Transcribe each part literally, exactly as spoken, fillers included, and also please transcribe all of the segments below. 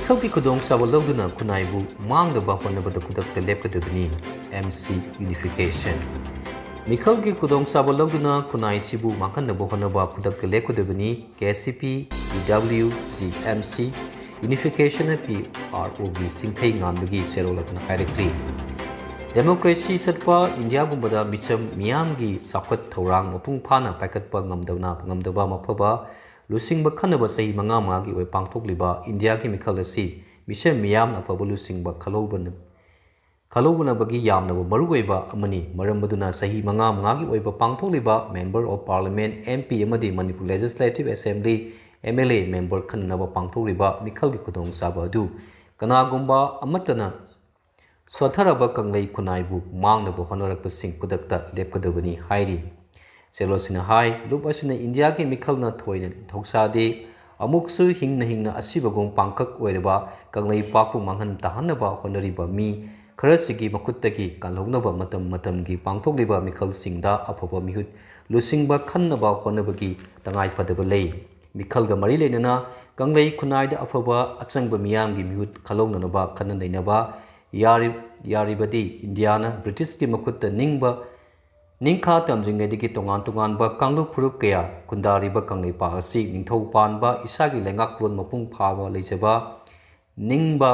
ꯃꯤꯈꯜꯒꯤ ꯈꯨꯗꯣꯡꯆꯥꯕ ꯂꯧꯗꯨꯅ ꯈꯨꯟꯅꯥꯏꯕꯨ ꯃꯥꯡꯅꯕ ꯍꯣꯠꯅꯕꯗ ꯈꯨꯗꯛꯇ ꯂꯦꯞꯀꯗꯕꯅꯤ꯫ M C ꯌꯨꯅꯤꯐꯤꯀꯦꯁꯟ꯫ ꯃꯤꯈꯜꯒꯤ ꯈꯨꯗꯣꯡꯆꯥꯕ ꯂꯧꯗꯨꯅ ꯈꯨꯟꯅꯥꯏꯁꯤꯕꯨ ꯃꯥꯡꯍꯟꯅꯕ ꯍꯣꯠꯅꯕ ꯈꯨꯗꯛꯇ ꯂꯦꯞꯀꯗꯕꯅꯤ꯫ ꯀꯦ ꯁꯤ ꯄꯤ, U ꯗꯕ꯭ꯂꯤꯌꯨ G, M C ꯌꯨꯅꯤꯐꯤꯀꯦꯁꯟ, P R ꯑꯣꯒꯤ ꯆꯤꯡꯈꯩ ꯉꯥꯟꯕꯒꯤ ꯆꯦꯔꯣꯜ ꯑꯗꯨꯅ ꯍꯥꯏꯔꯛꯂꯤ꯫ ꯗꯦꯃꯣꯀ꯭ꯔꯦꯁꯤ ꯆꯠꯄ ꯏꯟꯗꯤꯌꯥꯒꯨꯝꯕꯗ ꯃꯤꯆꯝ ꯃꯤꯌꯥꯝꯒꯤ ꯆꯥꯎꯈꯠ ꯊꯧꯔꯥꯡ ꯃꯄꯨꯡ ꯐꯥꯅ ꯄꯥꯏꯈꯠꯄ ꯉꯝꯗꯕꯅ, ꯉꯝꯗꯕ ꯃꯐꯕ ꯂꯨꯆꯤꯡꯕ ꯈꯟꯅꯕ ꯆꯍꯤ ꯃꯉꯥ ꯃꯉꯥꯒꯤ ꯑꯣꯏ ꯄꯥꯡꯊꯣꯛꯂꯤꯕ ꯏꯟꯗꯤꯌꯥꯒꯤ ꯃꯤꯈꯜ ꯑꯁꯤ ꯃꯤꯆꯝ ꯃꯤꯌꯥꯝꯅ ꯑꯐꯕ ꯂꯨꯆꯤꯡꯕ ꯈꯜꯍꯧꯕꯅ-, ꯈꯜꯍꯧꯅꯕꯒꯤ ꯌꯥꯝꯅꯕ ꯃꯔꯨꯑꯣꯏꯕ ꯑꯃꯅꯤ꯫ ꯃꯔꯝ ꯑꯗꯨꯅ ꯆꯍꯤ ꯃꯉꯥ ꯃꯉꯥꯒꯤ ꯑꯣꯏꯕ ꯄꯥꯡꯊꯣꯛꯂꯤꯕ Member of Parliament, M P, ꯑꯃꯗꯤ Manipur Legislative Assembly, M L A member ꯈꯟꯅꯕ ꯄꯥꯡꯊꯣꯛꯂꯤꯕ ꯃꯤꯈꯜꯒꯤ ꯈꯨꯗꯣꯡꯆꯥꯕ ꯑꯗꯨ ꯀꯅꯥꯒꯨꯝꯕ ꯑꯃꯠꯇꯅ ꯁꯣꯠꯊꯔꯕ ꯀꯪꯂꯩ ꯈꯨꯟꯅꯥꯏꯕꯨ ꯃꯥꯡꯅꯕ ꯍꯣꯠꯅꯔꯛꯄꯁꯤꯡ ꯈꯨꯗꯛꯇ ꯂꯦꯞꯀꯗꯕꯅꯤ ꯍꯥꯏꯔꯤ꯫ ꯆꯦꯔꯣꯜꯁꯤꯅ ꯍꯥꯏ, ꯂꯨꯞ ꯑꯁꯤꯅ ꯏꯟꯗꯤꯌꯥꯒꯤ ꯃꯤꯈꯜꯅ ꯊꯣꯏꯅ ꯊꯧꯁꯥꯗꯦ, ꯑꯃꯨꯛꯁꯨ ꯍꯤꯡꯅ ꯍꯤꯡꯅ ꯑꯁꯤꯕꯒꯨꯝ ꯄꯥꯡꯀꯛ ꯑꯣꯏꯔꯕ ꯀꯪꯂꯩꯄꯥꯛꯄꯨ ꯃꯥꯡꯍꯟ ꯇꯥꯍꯟꯅꯕ ꯍꯣꯠꯅꯔꯤꯕ ꯃꯤ ꯈꯔꯁꯤꯒꯤ ꯃꯈꯨꯠꯇꯒꯤ ꯀꯜꯍꯧꯅꯕ ꯃꯇꯝ ꯃꯇꯝꯒꯤ ꯄꯥꯡꯊꯣꯛꯂꯤꯕ ꯃꯤꯈꯜꯁꯤꯡꯗ ꯑꯐꯕ ꯃꯤꯍꯨꯠ ꯂꯨꯆꯤꯡꯕ ꯈꯟꯅꯕ ꯍꯣꯠꯅꯕꯒꯤ ꯇꯉꯥꯏꯐꯗꯕ ꯂꯩ꯫ ꯃꯤꯈꯜꯒ ꯃꯔꯤ ꯂꯩꯅꯅ ꯀꯪꯂꯩ ꯈꯨꯟꯅꯥꯏꯗ ꯑꯐꯕ ꯑꯆꯪꯕ ꯃꯤꯌꯥꯝꯒꯤ ꯃꯤꯍꯨꯠ ꯈꯜꯍꯧꯅꯅꯕ ꯈꯟꯅ ꯅꯩꯅꯕ ꯌꯥꯔꯤ-, ꯌꯥꯔꯤꯕꯗꯤ ꯏꯟꯗꯤꯌꯥꯅ ꯕ꯭ꯔꯤꯇꯤꯁꯀꯤ ꯃꯈꯨꯠꯇ ꯅꯤꯡꯕ, ꯅꯤꯡꯈꯥ ꯇꯝꯗ꯭ꯔꯤꯉꯩꯗꯒꯤ ꯇꯣꯉꯥꯟ ꯇꯣꯉꯥꯟꯕ ꯀꯥꯡꯂꯨꯞ ꯐꯨꯔꯨꯞ ꯀꯌꯥ ꯈꯨꯟꯗꯥꯔꯤꯕ ꯀꯪꯂꯩꯄꯥꯛ ꯑꯁꯤ ꯅꯤꯡꯊꯧ ꯄꯥꯟꯕ, ꯏꯁꯥꯒꯤ ꯂꯩꯉꯥꯛꯂꯣꯟ ꯃꯄꯨꯡ ꯐꯥꯕ ꯂꯩꯖꯕ, ꯅꯤꯡꯕ,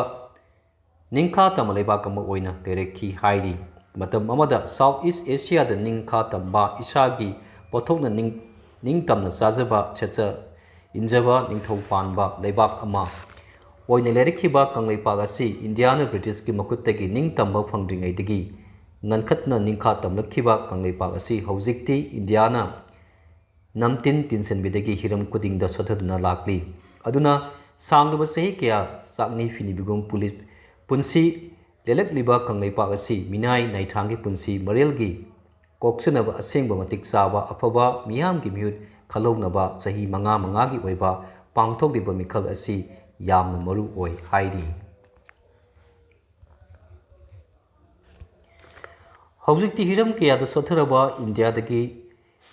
ꯅꯤꯡꯈꯥ ꯇꯝꯕ ꯂꯩꯕꯥꯛ ꯑꯃ ꯑꯣꯏꯅ ꯂꯩꯔꯛꯈꯤ ꯍꯥꯏꯔꯤ꯫ ꯃꯇꯝ ꯑꯃꯗ South East Asiaꯗ ꯅꯤꯡꯈꯥ ꯇꯝꯕ, ꯏꯁꯥꯒꯤ ꯄꯣꯠꯊꯣꯛꯅ ꯅꯤꯡ-, ꯅꯤꯡꯇꯝꯅ ꯆꯥꯖꯕ, ꯁꯦꯠꯆ ꯏꯟꯖꯕ, ꯅꯤꯡꯊꯧ ꯄꯥꯟꯕ ꯂꯩꯕꯥꯛ ꯑꯃ ꯑꯣꯏꯅ ꯂꯩꯔꯛꯈꯤꯕ ꯀꯪꯂꯩꯄꯥꯛ ꯑꯁꯤ ꯏꯟꯗꯤꯌꯥꯅ ꯕ꯭ꯔꯤꯇꯤꯁꯀꯤ ꯃꯈꯨꯠꯇꯒꯤ ꯅꯤꯡꯇꯝꯕ ꯐꯪꯗ꯭ꯔꯤꯉꯩꯗꯒꯤ ꯉꯟꯈꯠꯅ ꯅꯤꯡꯈꯥ ꯇꯝꯂꯛꯈꯤꯕ ꯀꯪꯂꯩꯄꯥꯛ ꯑꯁꯤ ꯍꯧꯖꯤꯛꯇꯤ ꯏꯟꯗꯤꯌꯥꯅ ꯅꯝꯇꯤꯟ ꯇꯤꯟꯁꯤꯟꯕꯤꯗꯒꯤ ꯍꯤꯔꯝ ꯈꯨꯗꯤꯡꯗ ꯁꯣꯠꯊꯗꯨꯅ ꯂꯥꯛꯂꯤ꯫ ꯑꯗꯨꯅ ꯁꯥꯡꯂꯕ ꯆꯍꯤ ꯀꯌꯥ ꯆꯥꯛꯅꯤ ꯐꯤꯅꯤꯕꯤꯒꯨꯝ ꯄꯨꯂꯤ-, ꯄꯨꯟꯁꯤ ꯂꯦꯜꯂꯛꯂꯤꯕ ꯀꯪꯂꯩꯄꯥꯛ ꯑꯁꯤ ꯃꯤꯅꯥꯏ ꯅꯥꯏꯊꯥꯡꯒꯤ ꯄꯨꯟꯁꯤ ꯃꯔꯦꯜꯒꯤ ꯀꯣꯛꯆꯅꯕ ꯑꯁꯦꯡꯕ ꯃꯇꯤꯛ ꯆꯥꯕ ꯑꯐꯕ ꯃꯤꯌꯥꯝꯒꯤ ꯃꯤꯍꯨꯠ ꯈꯜꯍꯧꯅꯕ ꯆꯍꯤ ꯃꯉꯥ ꯃꯉꯥꯒꯤ ꯑꯣꯏꯕ ꯄꯥꯡꯊꯣꯛꯂꯤꯕ ꯃꯤꯈꯜ ꯑꯁꯤ ꯌꯥꯝꯅ ꯃꯔꯨ ꯑꯣꯏ ꯍꯥꯏꯔꯤ꯫ ꯍꯧꯖꯤꯛꯇꯤ ꯍꯤꯔꯝ ꯀꯌꯥꯗ ꯁꯣꯠꯊꯔꯕ ꯏꯟꯗꯤꯌꯥꯗꯒꯤ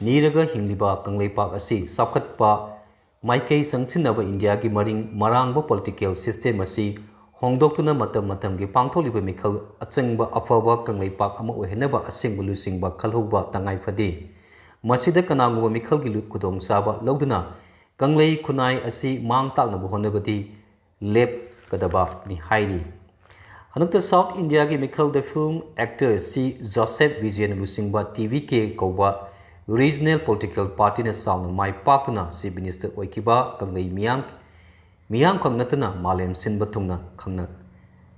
ꯅꯤꯔꯒ ꯍꯤꯡꯂꯤꯕ ꯀꯪꯂꯩꯄꯥꯛ ꯑꯁꯤ ꯆꯥꯎꯈꯠꯄ ꯃꯥꯏꯀꯩ ꯆꯪꯁꯤꯟꯅꯕ ꯏꯟꯗꯤꯌꯥꯒꯤ ꯃꯔꯤꯡ ꯃꯔꯥꯡꯕ ꯄꯣꯂꯤꯇꯤꯀꯦꯜ ꯁꯤꯁꯇꯦꯝ ꯑꯁꯤ ꯍꯣꯡꯗꯣꯛꯇꯨꯅ ꯃꯇꯝ ꯃꯇꯝꯒꯤ ꯄꯥꯡꯊꯣꯛꯂꯤꯕ ꯃꯤꯈꯜ ꯑꯆꯪꯕ ꯑꯐꯕ ꯀꯪꯂꯩꯄꯥꯛ ꯑꯃ ꯑꯣꯏꯍꯟꯅꯕ ꯑꯁꯦꯡꯕ ꯂꯨꯆꯤꯡꯕ ꯈꯜꯍꯧꯕ ꯇꯉꯥꯏ ꯐꯗꯦ꯫ ꯃꯁꯤꯗ ꯀꯅꯥꯒꯨꯝꯕ ꯃꯤꯈꯜꯒꯤ ꯂꯨ-, ꯈꯨꯗꯣꯡꯆꯥꯕ ꯂꯧꯗꯨꯅ ꯀꯪꯂꯩ ꯈꯨꯟꯅꯥꯏ ꯑꯁꯤ ꯃꯥꯡ ꯇꯥꯛꯅꯕ ꯍꯣꯠꯅꯕꯗꯤ ꯂꯦꯞꯀꯗꯕꯅꯤ ꯍꯥꯏꯔꯤ꯫ ꯍꯟꯗꯛꯇ ꯁꯥꯎꯠ ꯏꯟꯗꯤꯌꯥꯒꯤ ꯃꯤꯈꯜꯗ ꯐꯤꯜꯝ ꯑꯦꯛꯇꯔ ꯁꯤ ꯖꯣꯁꯦꯐ ꯕꯤꯖꯦꯅ ꯂꯨꯆꯤꯡꯕ ꯇꯤ ꯚꯤ ꯀꯦ ꯀꯧꯕ ꯔꯤꯖꯅꯦꯜ ꯄꯣꯂꯤꯇꯤꯀꯦꯜ ꯄꯥꯔꯇꯤꯅ ꯆꯥꯎꯅ ꯃꯥꯏ ꯄꯥꯛꯇꯨꯅ ꯆꯤꯐ ꯃꯤꯅꯤꯁꯇꯔ ꯑꯣꯏꯈꯤꯕ ꯀꯪꯂꯩ ꯃꯤꯌꯥꯝ, ꯃꯤꯌꯥꯝꯈꯛ ꯅꯠꯇꯅ ꯃꯥꯂꯦꯝ ꯁꯤꯟꯕ ꯊꯨꯡꯅ ꯈꯪꯅ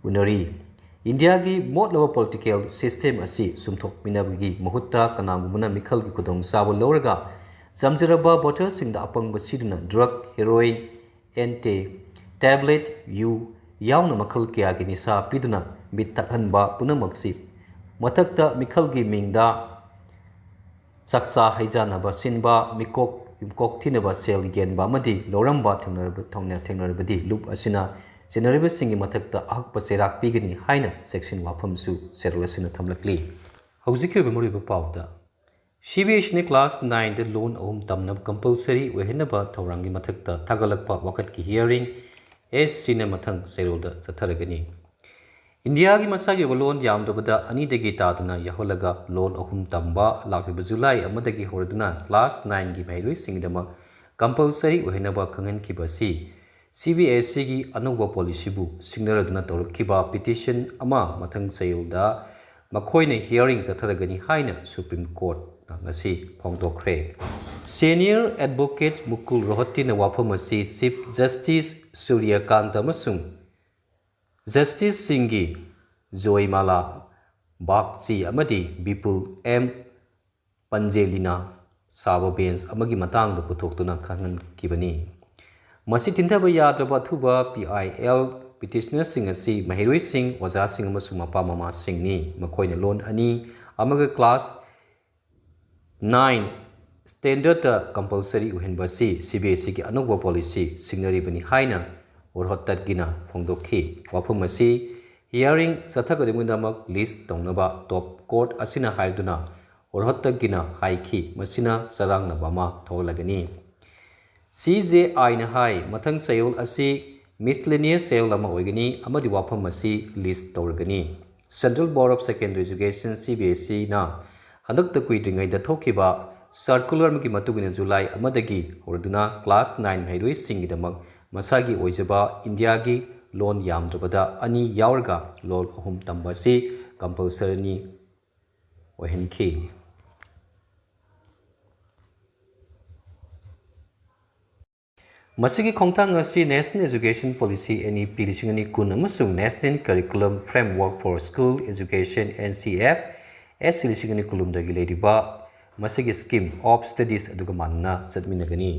ꯎꯅꯔꯤ꯫ ꯏꯟꯗꯤꯌꯥꯒꯤ ꯃꯣꯠꯂꯕ ꯄꯣꯂꯤꯇꯤꯀꯦꯜ ꯁꯤꯁꯇꯦꯝ ꯑꯁꯤ ꯆꯨꯝꯊꯣꯛꯃꯤꯟꯅꯕꯒꯤ ꯃꯍꯨꯠꯇ ꯀꯅꯥꯒꯨꯝꯕꯅ ꯃꯤꯈꯜꯒꯤ ꯈꯨꯗꯣꯡꯆꯥꯕ ꯂꯧꯔꯒ ꯆꯝꯖꯔꯕ ꯚꯣꯇꯔꯁꯤꯡꯗ ꯑꯄꯪꯕ ꯁꯤꯗꯨꯅ ꯗ꯭ꯔꯒ, ꯍꯦꯔꯣꯏꯟ, ꯑꯦꯟꯇꯦ, ꯇꯦꯕ꯭ꯂꯦꯠ, ꯌꯨ ꯌꯥꯎꯅ ꯃꯈꯜ ꯀꯌꯥꯒꯤ ꯅꯤꯁꯥ ꯄꯤꯗꯨꯅ ꯃꯤꯠ ꯊꯛꯍꯟꯕ ꯄꯨꯝꯅꯃꯛꯁꯤ ꯃꯊꯛꯇ ꯃꯤꯈꯜꯒꯤ ꯃꯤꯡꯗ ꯆꯥꯛꯆꯥ ꯍꯩꯖꯥꯟꯅꯕ ꯁꯤꯟꯕ, ꯃꯤꯀꯣꯛ ꯌꯨꯝꯀꯣꯛ ꯊꯤꯅꯕ ꯁꯦꯜ ꯌꯦꯟꯕ ꯑꯃꯗꯤ ꯂꯧꯔꯝꯕ ꯊꯦꯡꯅꯔꯕ-, ꯊꯧꯅ-, ꯊꯦꯡꯅꯔꯕꯗꯤ ꯂꯨꯞ ꯑꯁꯤꯅ ꯆꯦꯟꯅꯔꯤꯕꯁꯤꯡꯒꯤ ꯃꯊꯛꯇ ꯑꯍꯛꯄ ꯆꯩꯔꯥꯛ ꯄꯤꯒꯅꯤ ꯍꯥꯏꯅ ꯆꯦꯛꯁꯤꯟ ꯋꯥꯐꯝꯁꯨ ꯆꯦꯔꯣꯜ ꯑꯁꯤꯅ ꯊꯝꯂꯛꯂꯤ꯫ ꯍꯧꯖꯤꯛꯀꯤ ꯑꯣꯏꯕ ꯃꯔꯨꯑꯣꯏꯕ ꯄꯥꯎꯗ, ꯁꯤ ꯕꯤ ꯑꯦꯁ ꯏꯅ ꯀ꯭ꯂꯥꯁ ꯅꯥꯏꯟꯗ ꯂꯣꯟ ꯑꯍꯨꯝ ꯇꯝꯅꯕ ꯀꯝꯄꯜꯁꯔꯤ ꯑꯣꯏꯍꯟꯅꯕ ꯊꯧꯔꯥꯡꯒꯤ ꯃꯊꯛꯇ ꯊꯥꯒꯠꯂꯛꯄ ꯋꯥꯀꯠꯀꯤ ꯍꯤꯌꯥꯔꯤꯡ ꯑꯦꯁ ꯁꯤꯅ ꯃꯊꯪ ꯆꯌꯣꯜꯗ ꯆꯠꯊꯔꯒꯅꯤ꯫ ꯏꯟꯗꯤꯌꯥꯒꯤ ꯃꯁꯥꯒꯤ ꯑꯣꯏꯕ ꯂꯣꯟ ꯌꯥꯝꯗ꯭ꯔꯕꯗ ꯑꯅꯤꯗꯒꯤ ꯇꯥꯗꯅ ꯌꯥꯎꯍꯜꯂꯒ ꯂꯣꯟ ꯑꯍꯨꯝ ꯇꯝꯕ ꯂꯥꯛꯂꯤꯕ ꯖꯨꯂꯥꯏ ꯑꯃꯗꯒꯤ ꯍꯧꯔꯗꯨꯅ ꯀ꯭ꯂꯥꯁ ꯅꯥꯏꯟꯒꯤ ꯃꯍꯩꯔꯣꯏꯁꯤꯡꯒꯤꯗꯃꯛ ꯀꯝꯄꯜꯁꯔꯤ ꯑꯣꯏꯍꯟꯅꯕ ꯈꯪꯍꯟꯈꯤꯕ ꯑꯁꯤ ꯁꯤ ꯕꯤ ꯑꯦꯁ ꯏꯒꯤ ꯑꯅꯧꯕ ꯄꯣꯂꯤꯁꯤꯕꯨ ꯁꯤꯡꯅꯔꯗꯨꯅ ꯇꯧꯔꯛꯈꯤꯕ ꯄꯤꯇꯤꯁꯟ ꯑꯃ ꯃꯊꯪ ꯆꯌꯣꯜꯗ ꯃꯈꯣꯏꯅ ꯍꯤꯌꯥꯔꯤꯡ ꯆꯠꯊꯔꯒꯅꯤ ꯍꯥꯏꯅ ꯁꯨꯄ꯭ꯔꯤꯝ ꯀꯣꯔꯠꯅ ꯉꯁꯤ ꯐꯣꯡꯗꯣꯛꯈ꯭ꯔꯦ꯫ ꯁꯦꯅꯤꯌꯔ ꯑꯦꯗꯚꯣꯀꯦꯠ ꯃꯨꯀꯨꯜ ꯔꯣꯍꯇꯤꯅ ꯋꯥꯐꯝ ꯑꯁꯤ ꯆꯤꯐ ꯖꯁꯇꯤꯁ ꯁꯨꯔ꯭ꯌꯀꯥꯟꯇ ꯑꯃꯁꯨꯡ ꯖꯁꯇꯤꯁꯁꯤꯡꯒꯤ ꯖꯣꯏꯃꯥꯂꯥ ꯕꯥꯒꯆꯤ ꯑꯃꯗꯤ ꯕꯤꯄꯨꯜ ꯑꯦꯝ ꯄꯟꯖꯦꯂꯤꯅ ꯁꯥꯕ ꯕꯦꯟꯆ ꯑꯃꯒꯤ ꯃꯇꯥꯡꯗ ꯄꯨꯊꯣꯛꯇꯨꯅ ꯈꯪꯍꯟꯈꯤꯕꯅꯤ꯫ ꯃꯁꯤ ꯊꯤꯟꯊꯕ ꯌꯥꯗ꯭ꯔꯕ ꯑꯊꯨꯕ ꯄꯤ ꯑꯥꯏ ꯑꯦꯜ ꯄꯤꯇꯤꯁꯅꯔꯁꯤꯡ ꯑꯁꯤ ꯃꯍꯩꯔꯣꯏꯁꯤꯡ, ꯑꯣꯖꯥꯁꯤꯡ ꯑꯃꯁꯨꯡ ꯃꯄꯥ ꯃꯃꯥꯁꯤꯡꯅꯤ꯫ ꯃꯈꯣꯏꯅ ꯂꯣꯟ ꯑꯅꯤ ꯑꯃꯒ ꯀ꯭ꯂꯥꯁ ꯅꯥꯏꯟ ꯁ꯭ꯇꯦꯟꯗꯔꯗꯇ ꯀꯝꯄꯜꯁꯔꯤ ꯑꯣꯏꯍꯟꯕ ꯑꯁꯤ ꯁꯤ ꯕꯤ ꯑꯦꯁ ꯏꯒꯤ ꯑꯅꯧꯕ ꯄꯣꯂꯤꯁꯤ ꯁꯤꯡꯅꯔꯤꯕꯅꯤ ꯍꯥꯏꯅ ꯔꯣꯍꯇꯒꯤꯅ ꯐꯣꯡꯗꯣꯛꯈꯤ꯫ ꯋꯥꯐꯝ ꯑꯁꯤ ꯍꯤꯌꯥꯔꯤꯡ ꯆꯠꯊꯒꯗꯧꯔꯤꯕꯒꯤꯗꯃꯛ ꯂꯤꯁ ꯇꯧꯅꯕ ꯇꯣꯞ ꯀꯣꯔꯠ ꯑꯁꯤꯅ ꯍꯥꯏꯗꯨꯅ ꯔꯣꯍꯇꯒꯤꯅ ꯍꯥꯏꯈꯤ, ꯃꯁꯤꯅ ꯆꯔꯥꯡꯅꯕ ꯑꯃ ꯊꯣꯛꯍꯜꯂꯒꯅꯤ꯫ ꯁꯤ ꯖꯦ ꯑꯥꯏꯅ ꯍꯥꯏ, ꯃꯊꯪ ꯆꯌꯣꯜ ꯑꯁꯤ ꯃꯤꯁꯂꯦꯅꯤꯌꯁ ꯆꯌꯣꯜ ꯑꯃ ꯑꯣꯏꯒꯅꯤ ꯑꯃꯗꯤ ꯋꯥꯐꯝ ꯑꯁꯤ ꯂꯤꯁ ꯇꯧꯔꯒꯅꯤ꯫ Central Board of Secondary Education, C B S ꯏꯅ ꯍꯟꯗꯛꯇ ꯀꯨꯏꯗ꯭ꯔꯤꯉꯩꯗ ꯊꯣꯛꯈꯤꯕ ꯁꯔꯀꯨꯂꯔ ꯑꯃꯒꯤ ꯃꯇꯨꯡ ꯏꯟꯅ ꯖꯨꯂꯥꯏ ꯑꯃꯗꯒꯤ ꯍꯧꯔꯗꯨꯅ ꯀ꯭ꯂꯥꯁ ꯅꯥꯏꯟ ꯃꯍꯩꯔꯣꯏꯁꯤꯡꯒꯤꯗꯃꯛ ꯃꯁꯥꯒꯤ ꯑꯣꯏꯖꯕ ꯏꯟꯗꯤꯌꯥꯒꯤ ꯂꯣꯟ ꯌꯥꯝꯗ꯭ꯔꯕꯗ ꯑꯅꯤ ꯌꯥꯎꯔꯒ ꯂꯣꯟ ꯑꯍꯨꯝ ꯇꯝꯕ ꯑꯁꯤ ꯀꯝꯄꯜꯁꯔꯤꯅꯤ ꯑꯣꯏꯍꯟꯈꯤ꯫ ꯃꯁꯤꯒꯤ ꯈꯣꯡꯊꯥꯡ ꯑꯁꯤ National Education Policy, N E P, ꯂꯤꯁꯤꯡ ꯑꯅꯤ ꯀꯨꯟ ꯑꯃꯁꯨꯡ National Curriculum Framework for School Education, N C F S ꯂꯤꯁꯤꯡ ꯑꯅꯤ ꯀꯨꯟꯍꯨꯝꯗꯣꯏꯒꯤ ꯂꯩꯔꯤꯕ ꯃꯁꯤꯒꯤ Scheme of Studies ꯑꯗꯨꯒ ꯃꯥꯟꯅꯅ ꯆꯠꯃꯤꯟꯅꯒꯅꯤ꯫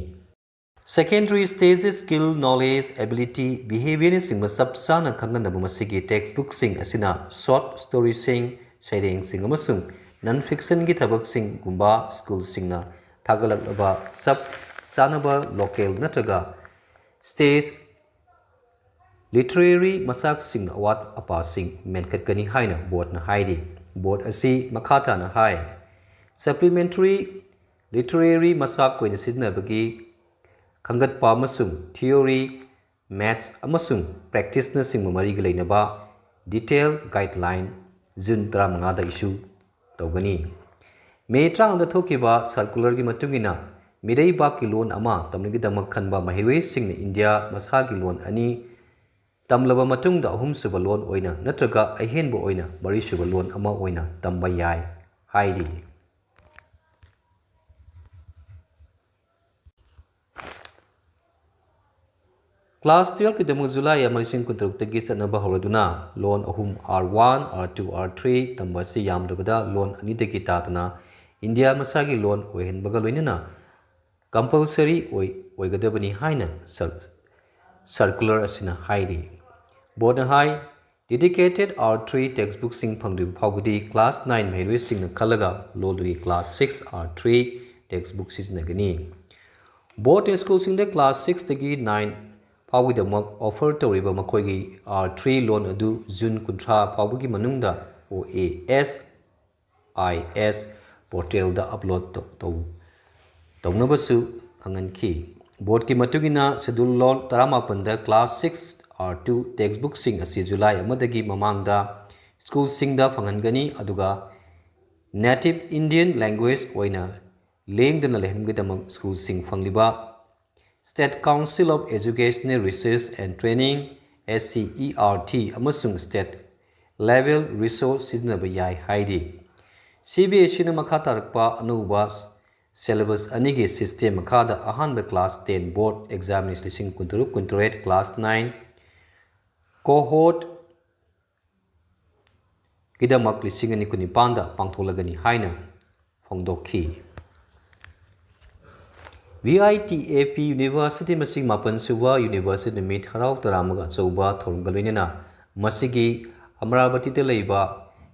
Secondary stage skill, knowledge, ability, behaviorꯅꯆꯤꯡꯕ ꯆꯞ ꯆꯥꯅ ꯈꯪꯍꯟꯅꯕ ꯃꯁꯤꯒꯤ text bookꯁꯤꯡ ꯑꯁꯤꯅ short storyꯁꯤꯡ, ꯁꯩꯔꯦꯡꯁꯤꯡ ꯑꯃꯁꯨꯡ non fictionꯒꯤ ꯊꯕꯛꯁꯤꯡꯒꯨꯝꯕ ꯁ꯭ꯀꯨꯜꯁꯤꯡꯅ ꯊꯥꯒꯠꯂꯛꯂꯕ ꯆꯞ ꯆꯥꯅꯕ local ꯅꯠꯇ꯭ꯔꯒ stage literary ꯃꯆꯥꯛꯁꯤꯡ ꯑꯋꯥꯠ ꯑꯄꯥꯁꯤꯡ ꯃꯦꯟꯈꯠꯀꯅꯤ ꯍꯥꯏꯅ ꯕꯣꯔꯗꯅ ꯍꯥꯏꯔꯤ꯫ ꯕꯣꯔꯗ ꯑꯁꯤ ꯃꯈꯥ ꯇꯥꯅ ꯍꯥꯏ, supplementary literary ꯃꯆꯥꯛ ꯑꯣꯏꯅ ꯁꯤꯖꯤꯟꯅꯕꯒꯤ ꯈꯟꯒꯠꯄ ꯑꯃꯁꯨꯡ theory, maths ꯑꯃꯁꯨꯡ practiceꯅꯆꯤꯡꯕ ꯃꯔꯤꯒ ꯂꯩꯅꯕ detail guideline June ꯇꯔꯥꯃꯉꯥꯗ issue ꯇꯧꯒꯅꯤ꯫ ꯃꯦ ꯇꯔꯥꯃꯉꯥꯗ ꯊꯣꯛꯈꯤꯕ circularꯒꯤ ꯃꯇꯨꯡ ꯏꯟꯅ ꯃꯤꯔꯩꯕꯥꯛꯀꯤ ꯂꯣꯟ ꯑꯃ ꯇꯝꯅꯕꯒꯤꯗꯃꯛ ꯈꯟꯕ ꯃꯍꯩꯔꯣꯏꯁꯤꯡꯅ ꯏꯟꯗꯤꯌꯥ ꯃꯁꯥꯒꯤ ꯂꯣꯟ ꯑꯅꯤ ꯇꯝꯂꯕ ꯃꯇꯨꯡꯗ ꯑꯍꯨꯝꯁꯨꯕ ꯂꯣꯟ ꯑꯣꯏꯅ ꯅꯠꯇ꯭ꯔꯒ ꯑꯍꯦꯟꯕ ꯑꯣꯏꯅ ꯃꯔꯤꯁꯨꯕ ꯂꯣꯟ ꯑꯃ ꯑꯣꯏꯅ ꯇꯝꯕ ꯌꯥꯏ ꯍꯥꯏꯔꯤ꯫ Class twelveꯀꯤꯗꯃꯛ ꯖꯨꯂꯥꯏ ꯑꯃ ꯂꯤꯁꯤꯡ ꯀꯨꯟꯇꯔꯨꯛꯇꯒꯤ ꯆꯠꯅꯕ ꯍꯧꯔꯗꯨꯅ ꯂꯣꯟ ꯑꯍꯨꯝ, R one, R two, R three, ꯇꯝꯕ ꯑꯁꯤ ꯌꯥꯝꯗ꯭ꯔꯕꯗ ꯂꯣꯟ ꯑꯅꯤꯗꯒꯤ ꯇꯥꯗꯅ ꯏꯟꯗꯤꯌꯥ ꯃꯁꯥꯒꯤ ꯂꯣꯟ ꯑꯣꯏꯍꯟꯕꯒ ꯂꯣꯏꯅꯅ compulsory ꯑꯣꯏ, ꯑꯣꯏꯒꯗꯕꯅꯤ ꯍꯥꯏꯅ ꯁꯔ-, circular ꯑꯁꯤꯅ ꯍꯥꯏꯔꯤ꯫ ꯕꯣꯔꯗꯅ ꯍꯥꯏ, dedicated R three textbookꯁꯤꯡ ꯐꯪꯗ꯭ꯔꯤꯕ ꯐꯥꯎꯕꯗꯤ class nine ꯃꯍꯩꯔꯣꯏꯁꯤꯡꯅ ꯈꯜꯂꯒ ꯂꯣꯜꯗꯨꯒꯤ class six R three textbook ꯁꯤꯖꯤꯟꯅꯒꯅꯤ꯫ ꯕꯣꯔꯗꯅ ꯁ꯭ꯀꯨꯜꯁꯤꯡꯗ class sixꯇꯒꯤ nine ꯐꯥꯎꯕꯒꯤꯗꯃꯛ offer ꯇꯧꯔꯤꯕ ꯃꯈꯣꯏꯒꯤ R three ꯂꯣꯟ ꯑꯗꯨ June ꯀꯨꯟꯊ꯭ꯔꯥ ꯐꯥꯎꯕꯒꯤ ꯃꯅꯨꯡꯗ O A S I S portalꯗ upload ꯇꯧ-, ꯇꯧ-, ꯇꯧꯅꯕꯁꯨ ꯈꯪꯍꯟꯈꯤ꯫ ꯕꯣꯔꯗꯀꯤ ꯃꯇꯨꯡ ꯏꯟꯅ ꯁꯦꯗꯨꯜ ꯂꯣꯟ ꯇꯔꯥꯃꯥꯄꯟꯗ class six R two textbookꯁꯤꯡ ꯑꯁꯤ ꯖꯨꯂꯥꯏ ꯑꯃꯗꯒꯤ ꯃꯃꯥꯡꯗ ꯁ꯭ꯀꯨꯜꯁꯤꯡꯗ ꯐꯪꯍꯟꯒꯅꯤ, ꯑꯗꯨꯒ native Indian language ꯑꯣꯏꯅ ꯂꯦꯡꯗꯅ ꯂꯩꯍꯟꯕꯒꯤꯗꯃꯛ ꯁ꯭ꯀꯨꯜꯁꯤꯡ ꯐꯪꯂꯤꯕ State Council of Educational Research and Training, SCERT, ꯑꯃꯁꯨꯡ state level resource ꯁꯤꯖꯤꯟꯅꯕ ꯌꯥꯏ ꯍꯥꯏꯔꯤ꯫ CBSEꯅ ꯃꯈꯥ ꯇꯥꯔꯛꯄ ꯑꯅꯧꯕ syllabus ꯑꯅꯤꯒꯤ system ꯃꯈꯥꯗ ꯑꯍꯥꯟꯕ class ten board exams ꯂꯤꯁꯤꯡ ꯀꯨꯟꯇꯔꯨꯛ ꯀꯨꯟꯇꯔꯦꯠ, class nine cohort ꯒꯤꯗꯃꯛ ꯂꯤꯁꯤꯡ ꯑꯅꯤ ꯀꯨꯟꯅꯤꯄꯥꯟꯗ ꯄꯥꯡꯊꯣꯛꯂꯒꯅꯤ ꯍꯥꯏꯅ ꯐꯣꯡꯗꯣꯛꯈꯤ꯫ VITAP University ꯃꯁꯤꯒꯤ ꯃꯥꯄꯟ ꯁꯨꯕ University ꯅꯨꯃꯤꯠ ꯍꯔꯥꯎ ꯇꯔꯥꯃꯒ ꯑꯆꯧꯕ ꯊꯧꯔꯝꯒ ꯂꯣꯏꯅꯅ ꯃꯁꯤꯒꯤ ꯑꯃꯔꯥꯕꯇꯤꯗ ꯂꯩꯕ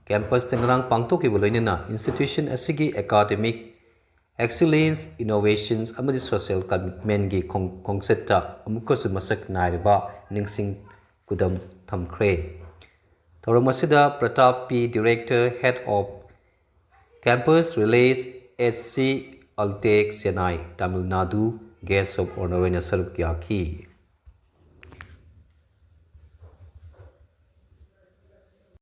campusꯇ ꯉꯔꯥꯡ ꯄꯥꯡꯊꯣꯛꯈꯤꯕ ꯂꯣꯏꯅꯅ institution ꯑꯁꯤꯒꯤ academic excellence, innovations ꯑꯃꯗꯤ social commitmentꯀꯤ ꯈꯣꯡ-, ꯈꯣꯡꯆꯠꯇ ꯑꯃꯨꯛꯀꯁꯨ ꯃꯁꯛ ꯅꯥꯏꯔꯕ ꯅꯤꯡꯁꯤꯡ ꯈꯨꯗꯝ ꯊꯝꯈ꯭ꯔꯦ꯫ ꯊꯧꯔꯝ ꯑꯁꯤꯗ ꯄ꯭ꯔꯇꯥꯞ ꯄꯤ, Director, Head of Campus Relays, SC Altech, Chennai, Tamil Nadu, Guest of Honour ꯑꯣꯏꯅ ꯁꯔꯨꯛ ꯌꯥꯈꯤ꯫